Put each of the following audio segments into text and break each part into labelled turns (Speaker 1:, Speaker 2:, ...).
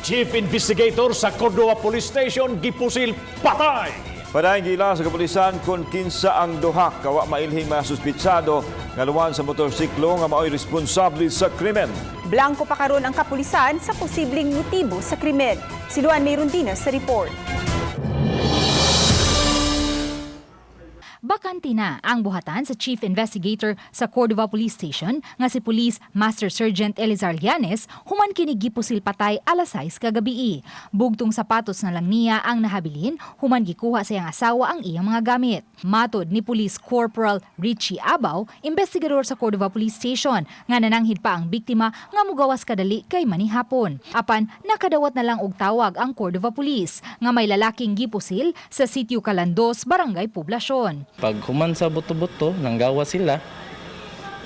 Speaker 1: Chief Investigator sa Cordova Police Station gipusil patay.
Speaker 2: Padayon giila sa kapulisan kung kinsa ang duha ka wa mailhing mga suspitsado nga luwan sa motorsiklo nga maoy responsable sa krimen.
Speaker 3: Blanko pa karon ang kapulisan sa posibleng motibo sa krimen. Si Luan Merundina sa report.
Speaker 4: Bakante na ang buhatan sa Chief Investigator sa Cordova Police Station nga si Police Master Sergeant Elizar Llanes human kini gipusil patay alas 6 kagabii. Bugtong sapatos na lang niya ang nahabilin human gikuha sa iyang asawa ang iyang mga gamit. Matod ni Police Corporal Richie Abaw, investigador sa Cordova Police Station, nga nananghid pa ang biktima nga mugawas kadali kay manihapon. Apan nakadawat na lang og tawag ang Cordova Police nga may lalaking gipusil sa sitio Kalandos, Barangay Poblacion.
Speaker 5: Pag human sa buto-buto, nanggawa sila.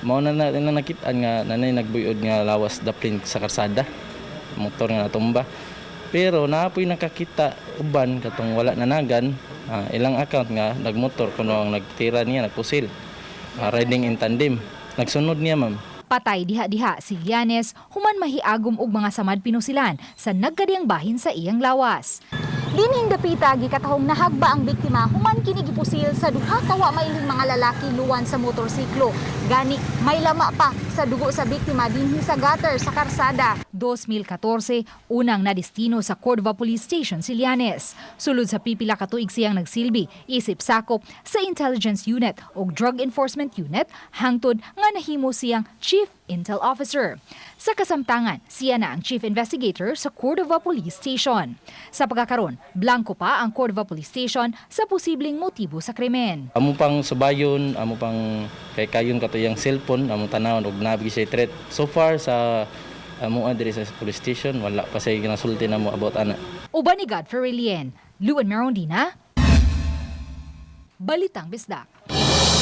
Speaker 5: Mao na na, na nakitaan nga nanay nagbuyod nga lawas daplin sa karsada. Motor nga natumba. Pero naapoy nakakita uban katong wala nanagan, ilang account nga nagmotor kuno ang nagtira niya, nagpusil. Riding in tandem. Nagsunod niya, ma'am.
Speaker 4: Patay diha-diha si Llanes human mahiagom og mga samad pinusilan sa nagkadiyang bahin sa iyang lawas.
Speaker 6: Dinhing dapita gikatahong nahagba ang biktima human kini gipusil sa duha ka wa mailhing mga lalaki luwan sa motorsiklo. Gani may lama pa sa dugo sa biktima dinhi sa gutter sa karsada.
Speaker 4: 2014, unang nadestino sa Cordova Police Station si Llanes. Sulod sa pipila ka tuig siyang nagsilbi, isip sakop sa Intelligence Unit o Drug Enforcement Unit hangtod nga nahimo siyang Chief Intel Officer. Sa kasamtangan, siya na ang Chief Investigator sa Cordova Police Station. Sa pagkakaron, blanko pa ang Cordova Police Station sa posibleng motibo sa krimen.
Speaker 5: Amo pang subayon, amo pang kay kayon katuyang cellphone, amo tanawon og nabigi siya threat. So far sa amo diri sa police station, wala pa siya ginasulti namo about ana.
Speaker 4: Uban ni Godfrey Relien, Luan Merondina, Balitang Bisdak.